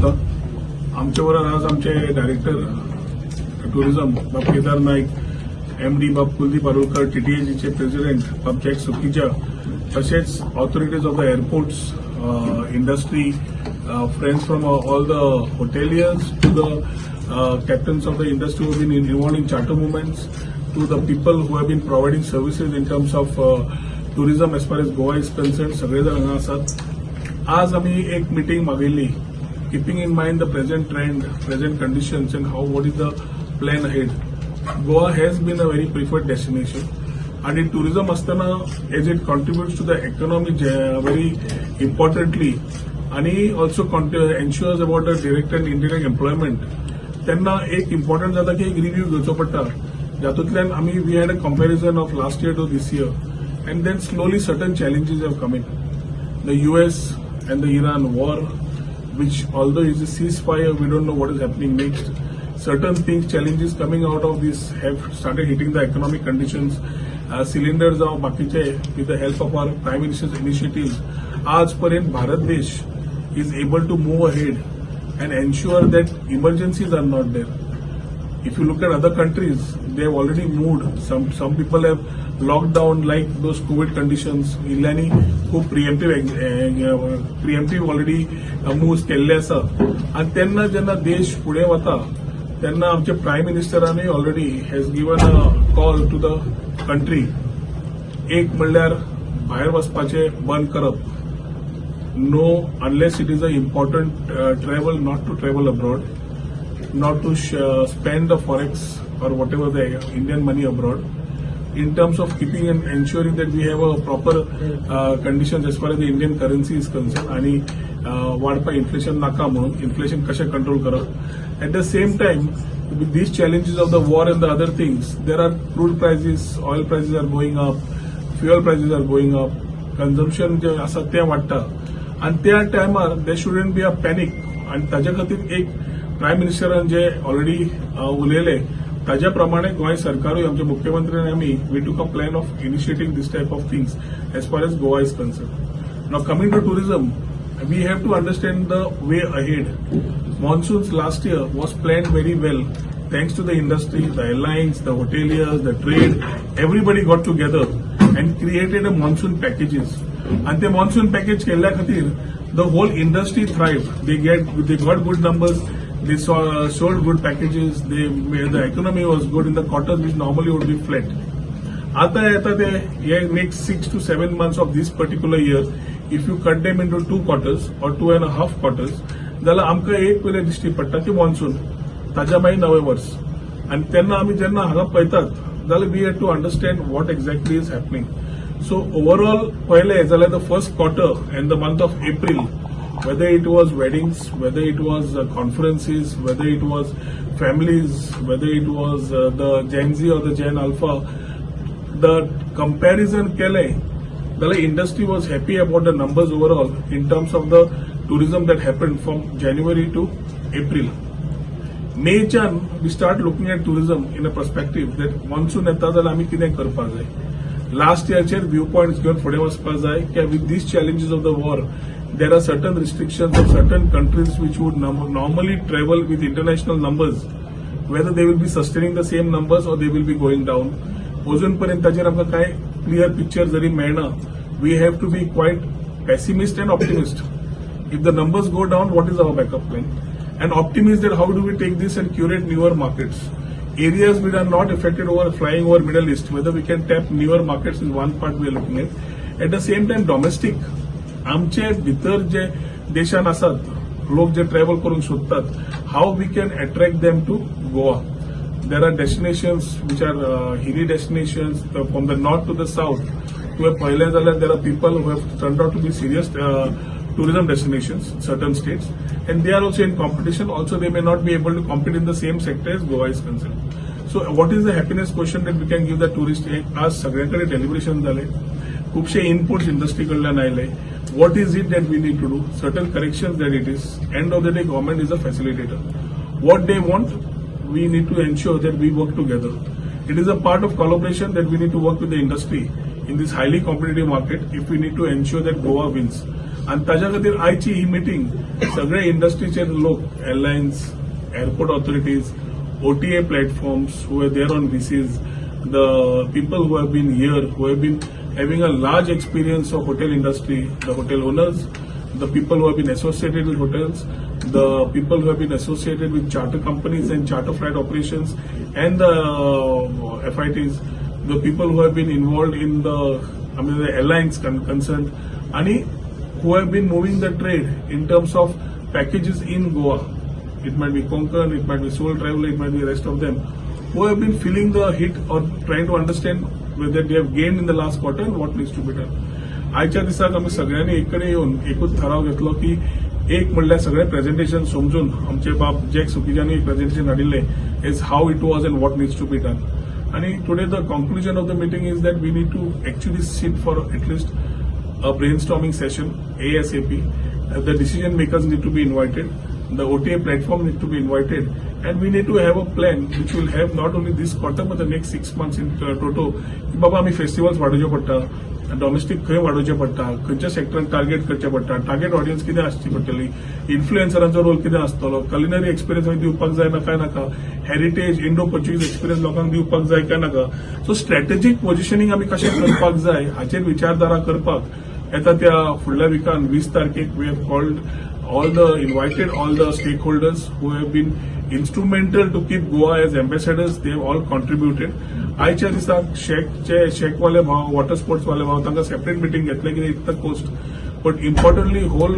करता. आमचे बरोबर आज आमचे डायरेक्टर टुरिझम बाब केदार नाईक, एमडी बाब कुलदीप आरोलकर, टीटीएजीचे प्रेसिडेंट बाब जॅक सुखीजा, तशेंच authorities of the airports, industry, friends from all the hoteliers to the captains of the industry who have been involved in charter movements, to the people who have been providing services in terms of tourism as far as Goa is concerned, सगळे जण हांगा आसात. आज आमी एक meeting मागयल्ली, keeping in mind the present trend, present conditions and how what is the plan ahead. Goa has been a very preferred destination आणि tourism आसतना as it contributes to the economy very importantly आणि also ensures about the direct and indirect employment, तेन्ना एक important जाता की एक review घेवचो पडटा, जातूंतल्यान आमी we had a comparison of last year to this year and then slowly certain challenges have come in. The US and the Iran war, which although is a ceasefire, we don't know what is happening next. Certain things, challenges coming out of this have started hitting the economic conditions. Cylinders जावं बाकीचे, with the help of our Prime Minister's initiatives, आजपर्यंत भारत देश is able to move ahead and ensure that emergencies are not there. If you look at other countries, they have already moved. Some people have locked down like those COVID conditions. इल्ल्यांनी खूप प्रिएम्प्टिव्ह already moves केल्ले आसा आनी तेन्ना जेन्ना देश फुडें वता तेन्ना आमचे prime मिनिस्टरांनी already has given a call to the country. एक म्हणल्यार भायर वचपाचें बंद करप, no, unless it is a important travel, not to travel abroad, not to spend the forex or whatever the Indian money abroad. In terms of keeping and ensuring that we have a proper conditions as far as the Indian currency is concerned आणि वाडपा inflation नाका म्हणून inflation कशें control करप. At the same time, with these challenges of the war and the other things, there are crude prices, oil prices are going up, fuel prices are going up, consumption जे आसा तें वाडटा आनी त्या टायमार there shouldn't be a panic. आनी ताज्या खातीर एक प्रायम मिनिस्टरान जे ऑलरेडी उलयले ताज्या प्रमाणे गोंय सरकारूय, आमचे मुख्यमंत्री आनी आमी, we took a plan of initiating this type of things as far as Goa is concerned. Now, coming to tourism, we have to understand the way ahead. Monsoons last year was planned very well. Thanks to the industry, the airlines, the hoteliers, the trade, everybody got together and created a monsoon packages. And the monsoon package केल्ल्या खातीर the whole industry thrived. They got good numbers. They sold good packages. The economy was good in the quarters which normally would be flat. आता येता ते हे next 6 to 7 months of this particular year, if you cut them into two quarters or two and half quarters, जाल्यार आमकां एक पयलें दिश्टी पडटा की मॉन्सून, ताज्या मागीर नवें वर्स. आनी तेन्ना आमी जेन्ना हांगा पळयतात जाल्यार we have to understand what exactly is happening. So overall पळयलें जाल्यार the first quarter and the month of April, whether it was weddings, whether it was conferences, whether it was families, whether it was the Gen Z or the Gen Alpha, the comparison केलें जाल्यार industry was happy about the numbers overall in terms of the tourism that happened from January to April. मेच्यान we start looking at tourism in a perspective that monsoon येता जाल्यार आमी कितें करपाक जाय, last इयरचेर view points घेवन फुडें वचपाक जाय की with these challenges of the war, there are certain restrictions of certain countries which would normally travel with international numbers, whether they will be sustaining the same numbers or they will be going down. अजून पर्यंत ताचेर आमकां कांय clear picture जरी मेळना, we have to be quite pessimist and optimist. If the numbers go down, what is our backup plan? And optimist that how do we take this and curate newer markets? Areas which are not affected over flying over Middle East, whether we can tap newer markets is one part we are looking at. At the same time, domestic, आमचे भितर जे देशान आसात लोक जे travel करूंक सोदतात, how we can attract them to Goa. There are destinations which are hilly destinations from the north to the south. तुवें पळयलें जाल्यार there are people who have turned out to be serious tourism destinations, certain states, and they are also in competition. Also, they may not be able to compete in the same sector as Goa is concerned. So, what is the happiness quotient that we can give the tourist? आज सगळ्या कडेन deliberation जालें, खुबशे inputs industry कडल्यान आयले. What is it that we need to do, certain corrections that it is, end of the day, government is a facilitator. What they want, we need to ensure that we work together. It is a part of collaboration that we need to work with the industry in this highly competitive market if we need to ensure that Goa wins. आनी ताज्या खातीर आयची ही meeting सगळे इंडस्ट्रीचे लोक, airlines, airport authorities, OTA platforms who are there on VCs, the people who have been here, who have been having a large experience of hotel industry, the hotel owners, the people who have been associated with hotels, the people who have been associated with charter companies and charter flight operations, and the FITs, the people who have been involved in the, I mean, the airlines concerned, and who have been moving the trade in terms of packages in Goa. It might be Konkan, it might be Soul Travel, it might be the rest of them, who have been feeling the hit or trying to understand whether they have gained in the last quarter and what needs to be done. आयच्या दिसाक आमी सगळ्यांनी एक कडेन येवन एकूच थाराव घेतलो की एक म्हणल्यार सगळे प्रेझेंटेशन समजून आमचे बाब जॅक सुखीजांनी एक प्रेझेंटेशन हाडिल्लें is how it was and what needs to be done. आणि today the conclusion of the meeting is that we need to actually sit for at least a brainstorming session ASAP. The decision makers need to be invited, the OTA platform need to be invited, and we need to have a plan which will have not only this quarter but the next 6 months in toto. की बाबा आमी festivals वाडोवचे पडटा, domestic खंय वाडोवचें पडटा, खंयच्या सेक्टरान target करचें पडटा, target audience कितें आसची पडटली, इन्फ्लुएन्सरांचो रोल कितें आसतलो, कलिनरी एक्सपिरियन्स आमी दिवपाक जाय ना काय नाका, हेरिटेज इंडो पोर्चुगीज एक्सपिरियन्स लोकांक दिवपाक जाय काय नाका. सो स्ट्रॅटेजीक पोजिशनींग आमी कशें करपाक जाय हाचेर विचारधारा करपाक येता त्या फुडल्या विकान 20 तारखेक we have called all the invited all the stakeholders who have been instrumental to keep Goa as ambassadors. They have all contributed. आयच्या दिसाक शॅकचे शॅकवाले भाव, वॉटर स्पोर्ट्सवाले भाव, तांकां सेपरेट मिटींग घेतले कितें इतलो coast, but importantly whole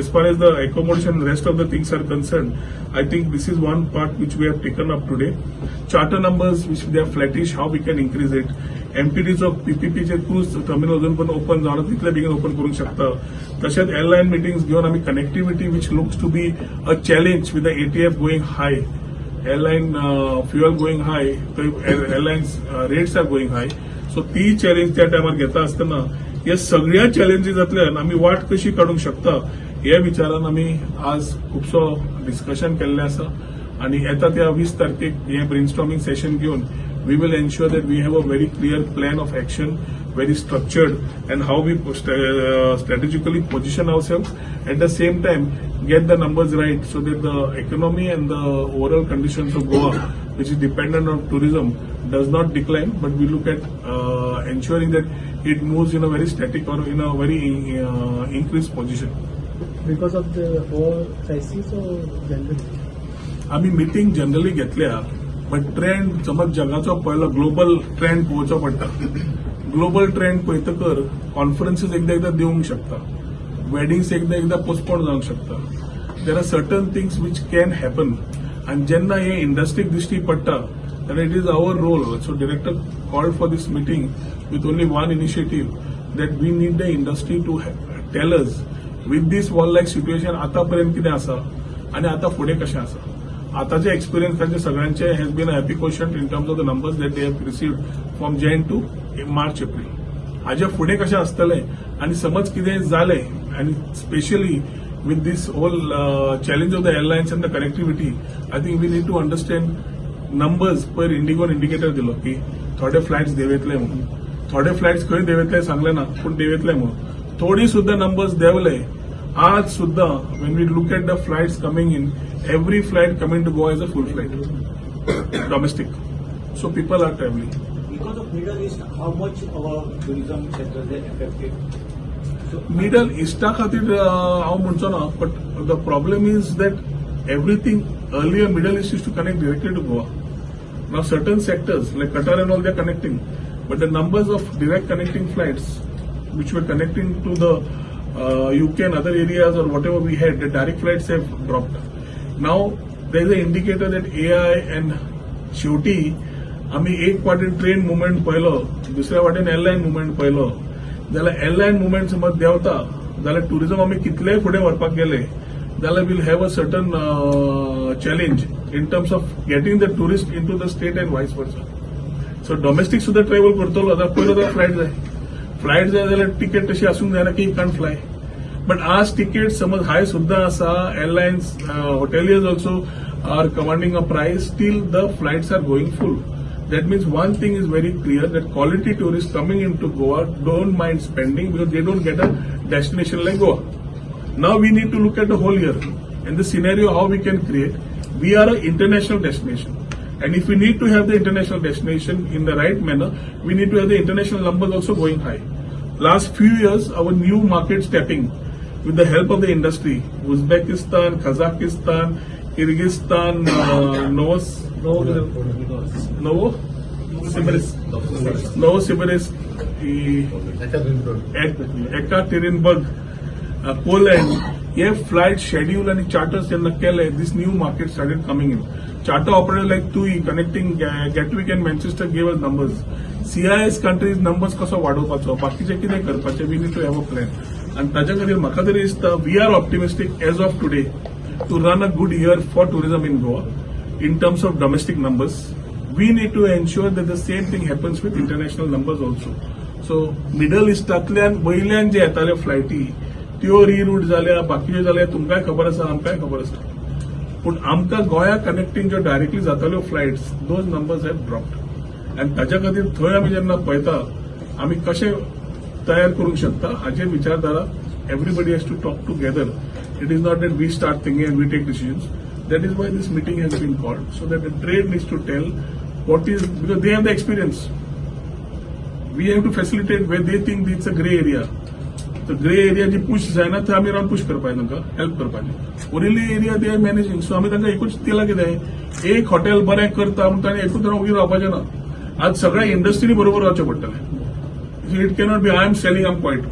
as far as the accommodation and rest of the things are concerned, I think this is one part which we have taken up today. Charter numbers, which they are flattish, how we can increase it. MTD चो PPP चे cruise terminal अजून पण open जावना, तितले बेगीन open करूंक शकता. तशेंच एअरलायन मिटिंग्स घेवन आमी connectivity, which looks to be a challenge with the ATF going high, airline fuel going high, थंय airlines rates are going high, so ती चॅलेंज त्या टायमार घेता आसतना ह्या सगळ्या चॅलेंजीसांतल्यान आमी वाट कशी काडूंक शकता हे विचारान आमी आज खुबसो डिस्कशन केल्लें आसा. आनी येता त्या 20 तारखेक हें ब्रेनस्टॉर्मिंग सेशन घेवन we will ensure that we have a very clear plan of action, very structured, and how we strategically position ourselves, at the same time get the numbers right so that the economy and the overall conditions of Goa, which is dependent on tourism, does not decline, but we look at ensuring that it moves in a very static or in a very increased position. Because of the war crisis or generally? आम्ही meeting generally घेतल्या, but trend समज जगाचो पळयलो, global trend पळोवचो पडटा. Global trend पळयतकर कॉन्फरन्सीस एकदां एकदां दिवंक शकता, weddings एकदां एकदां पोस्टपोन जावंक शकता. There are certain things which can happen. आनी जेन्ना हे इंडस्ट्रीक दिश्टी पडटा तेन्ना it is our role. So director called for this meeting with only one initiative, that we need the industry to tell us with this war like situation आतापर्यंत कितें आसा आनी आतां फुडें कशें आसा. आताचे एक्सपिरियन्स तांचे सगळ्यांचे has been a happy quotient in terms of the numbers that they have received from Jan to March, April. हाज्या फुडें कशें आसतलें आनी समज कितें जालें आनी specially with this whole challenge of the airlines and the connectivity, I think we need to understand numbers. पयर इंडिगोन इंडिकेटर दिलो की थोडे फ्लायट्स देंवयतले म्हणून, थोडे फ्लायट्स खंय देंवयतले सांगले ना, पूण देंवयतले म्हणून. थोडी सुद्दां नंबर्स देंवले. आज सुद्दां when we look at the flights coming in, every flight coming to Goa is a full flight, domestic, so people are travelling. Because of Middle East, how much our tourism sector is affected? So, middle इस्टा खातीर हांव म्हणचो ना, but the problem is that everything earlier Middle East used to connect directly to Goa. Now certain sectors like Qatar and all, they're connecting, but the numbers of direct connecting flights which were connecting to the UK and other areas or whatever we had, the direct flights have dropped. Now there is an indicator that AI and शेवटी आमी एक वाटेन train movement पळयलो, दुसऱ्या वाटेन airline movement पळयलो जाल्यार airline movement समज देंवता जाल्यार टुरिझम आमी कितलेय फुडें व्हरपाक गेले जाल्यार we'll have a certain challenge in terms of getting the tourist into the state and vice versa. So domestic सुद्दां ट्रॅव्हल करतलो जाल्यार पयलो ताका फ्लायट जाय. फ्लायट जाय जाल्यार तिकेट तशी आसूंक जायना की कान फ्लाय. बट आज तिकेट समज हाय सुद्दां आसा, airlines, hoteliers also are commanding a price, still the flights are going full. That means one thing is very clear, that quality tourists coming into Goa don't mind spending because they don't get a destination like Goa. Now we need to look at the whole year and the scenario how we can create. We are an international destination. And if we need to have the international destination in the right manner, we need to have the international numbers also going high. Last few years, our new markets tapping with the help of the industry, Uzbekistan, Kazakhstan, Kyrgyzstan, Novosibirsk, Ekaterinburg, Poland, hey flight schedule आणि charters जेन्ना केले, this new market started coming in. Charter operator like TUI connecting Gatwick and Manchester gave us numbers. CIS countries numbers कसो वाडोवपाचो, बाकीचे कितें करपाचें, we need to have a plan. आनी ताच्या खातीर म्हाका तरी दिसता, we are optimistic as of today to run a good year for tourism in Goa in terms of domestic numbers. We need to ensure that the same thing happens with international numbers also. So middle इस्टांतल्यान वयल्यान जे येताले फ्लायटी, त्यो रिरूट जाल्या, बाकीच्यो जाल्या, तुमकांय खबर आसा, आमकांय खबर आसा. पूण आमकां गोंया कनेक्टींग ज्यो डायरेक्टली जाताल्यो flights, those numbers have dropped. आनी ताच्या खातीर थंय आमी जेन्ना पळयता, आमी कशें तयार करूंक शकता हाचेर विचारधारा, everybody has to talk together. It is not that we start thinking and we take decisions. That is why this meeting has been called, so that the trade needs to tell what is, because they have the experience. We have to facilitate where they think it's a grey area. The grey area ji push जायना, थंय आमी रावन push करपाक, तांकां help करपाचें. उरिल्ली area they are managing. So आमी तांकां एकूच दिलां, कितें एक हॉटेल बरें करता म्हूण ताणें एकूच ओगी रावपाचें ना. आज सगळ्या इंडस्ट्री बरोबर रावचें पडटलें. It cannot be I am selling, am quiet.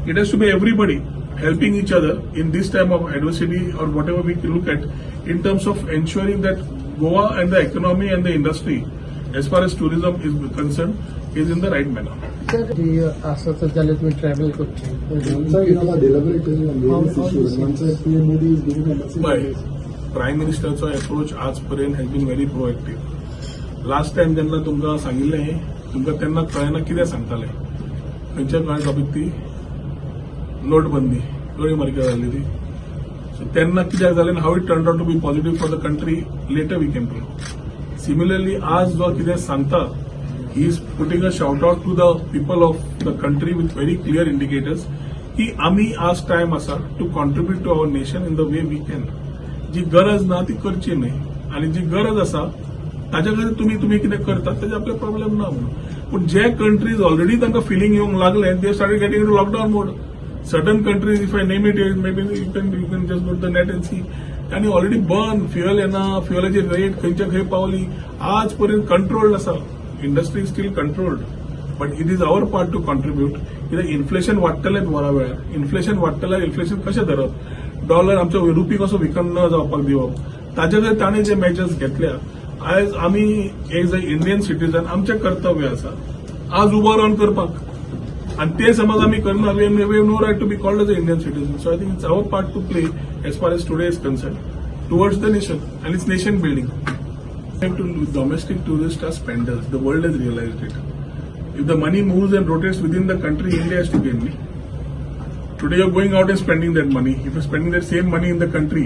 It has to be everybody helping each other in this time of adversity or whatever we look at in terms of ensuring that Goa and the economy and the industry, as far as tourism is concerned, is in the right manner. Sir, आसा जाल्यार तुमी travel करचे. One side, you all are deliberating on various issues. One side, PM Modi is giving a message. पळय, prime मिनिस्टरचो approach आजपर्यंत has been very proactive. Last time जेन्ना तुमकां सांगिल्लें, तुमकां तेन्ना कळना कितें सांगताले. खंयच्या कांय टॉपीक ती नोटबंदी गळी मार्केट जाल्ली ती. सो तेन्ना कित्याक जालें, how it turn out to be positive for the country, later we came to. Similarly, आज जो कितें सांगता, he is putting a shout out to the people of the country with very clear indicators की आमी आज time आसा to contribute to our nation in the way we can. जी गरज ना ती करची न्हय आनी जी गरज आसा ताच्या खातीर तुमी कितें करतात तेजे आपले प्रॉब्लेम ना म्हणून. पूण जे कंट्रीज ऑलरेडी तांकां फिलींग येवंक लागले, they started getting to lockdown mode. Certain countries, if I name it, maybe you can just go to the net and see. आनी ऑलरेडी बंद, फ्युएल येना, फ्युएलाची रेट खंयच्या खंय पावली. आज पर्यंत कंट्रोल्ड आसा, industry still controlled, but it is our part to contribute. कित्याक इन्फ्लेशन वाडटलें. बऱ्या वेळार इन्फ्लेशन वाडटलें. इन्फ्लेशन कशें धरप, डॉलर आमचो रुपी कसो विकन न जावपाक दिवप, ताचे खातीर ताणें जे मेजर्स घेतल्या, आयज आमी एज अ इंडियन सिटीजन आमचें कर्तव्य आसा आज उबो रावन करपाक. आनी ते समज आमी करना, we no right to be called as a Indian citizen. So I think it's our part to play as far as today is concerned towards the nation, and it's nation building. To domestic tourists are spenders. The world has realized it. If the money moves and rotates within the country, India has to gain. Today you're going out and spending that money. If you're spending that same money in the country,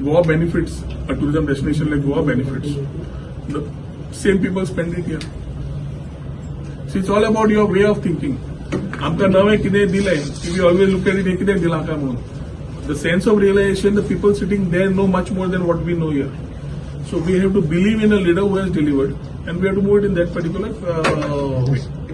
Goa benefits. A tourism destination like Goa benefits. The same people spend it here. So it's all about your way of thinking. आमकां नवें कितें दिलें की we always look at it, हें कितें दिलां काय म्हणून. The sense of realization, the people sitting there know much more than what we know here. So we have to believe in a leader who has delivered, and we have to move it in that particular way.